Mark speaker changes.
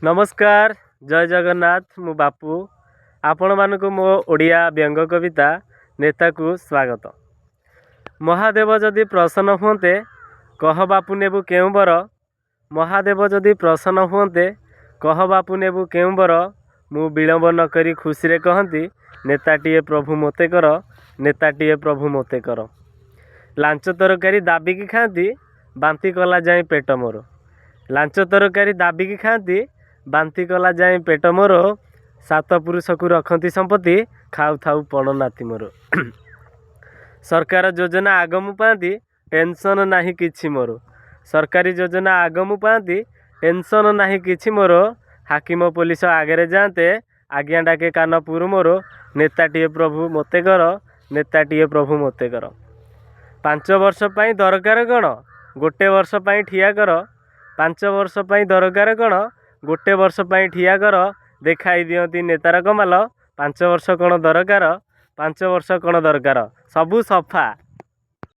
Speaker 1: ନମସ୍କାର, ଜୟ ଜଗନ୍ନାଥ। ମୁଁ ବାପୁ, ଆପଣମାନଙ୍କୁ ମୋ ଓଡ଼ିଆ ବ୍ୟଙ୍ଗ କବିତା ନେତାକୁ ସ୍ୱାଗତ। ମହାଦେବ ଯଦି ପ୍ରସନ୍ନ ହୁଅନ୍ତେ, କହ ବାପୁ ନେବୁ କେଉଁ ବର? ମହାଦେବ ଯଦି ପ୍ରସନ୍ନ ହୁଅନ୍ତେ, କହ ବାପୁ ନେବୁ କେଉଁ ବର? ମୁଁ ବିଳମ୍ବ ନ କରି ଖୁସିରେ କହନ୍ତି, ନେତାଟିଏ ପ୍ରଭୁ ମୋତେ କର, ନେତାଟିଏ ପ୍ରଭୁ ମୋତେ କର। ଲାଞ୍ଚ ତରକାରୀ ଦାବିକି ଖାଆନ୍ତି, ବାନ୍ତି କଲା ଯାଏଁ ପେଟ ମୋର। ଲାଞ୍ଚ ତରକାରୀ ଦାବିକି ଖାଆନ୍ତି, ବାନ୍ତି କଲା ଯାଏଁ ପେଟ ମୋର। ସାତ ପୁରୁଷକୁ ରଖନ୍ତି ସମ୍ପତ୍ତି, ଖାଉଥାଉ ପଣ ନାତି ମୋର। ସରକାର ଯୋଜନା ଆଗ ମୁଁ ପାଆନ୍ତି, ଟେନସନ୍ ନାହିଁ କିଛି ମୋର। ସରକାରୀ ଯୋଜନା ଆଗ ମୁଁ ପାଆନ୍ତି, ଟେନସନ୍ ନାହିଁ କିଛି ମୋର। ହାକିମ ପୋଲିସ ଆଗରେ ଯାଆନ୍ତେ, ଆଜ୍ଞା ଡାକେ କାନପୁର ମୋର। ନେତାଟିଏ ପ୍ରଭୁ ମୋତେ କର, ନେତାଟିଏ ପ୍ରଭୁ ମୋତେ କର। 5 ବର୍ଷ ପାଇଁ ଦରକାର କ'ଣ, ଗୋଟେ ବର୍ଷ ପାଇଁ ଠିଆ କର। 5 ବର୍ଷ ପାଇଁ ଦରକାର କ'ଣ, ଗୋଟେ ବର୍ଷ ପାଇଁ ଠିଆ କର। ଦେଖାଇ ଦିଅନ୍ତି ନେତାର କମାଲ। 5 ବର୍ଷ କ'ଣ ଦରକାର, 5 ବର୍ଷ କ'ଣ ଦରକାର? ସବୁ ସଫା।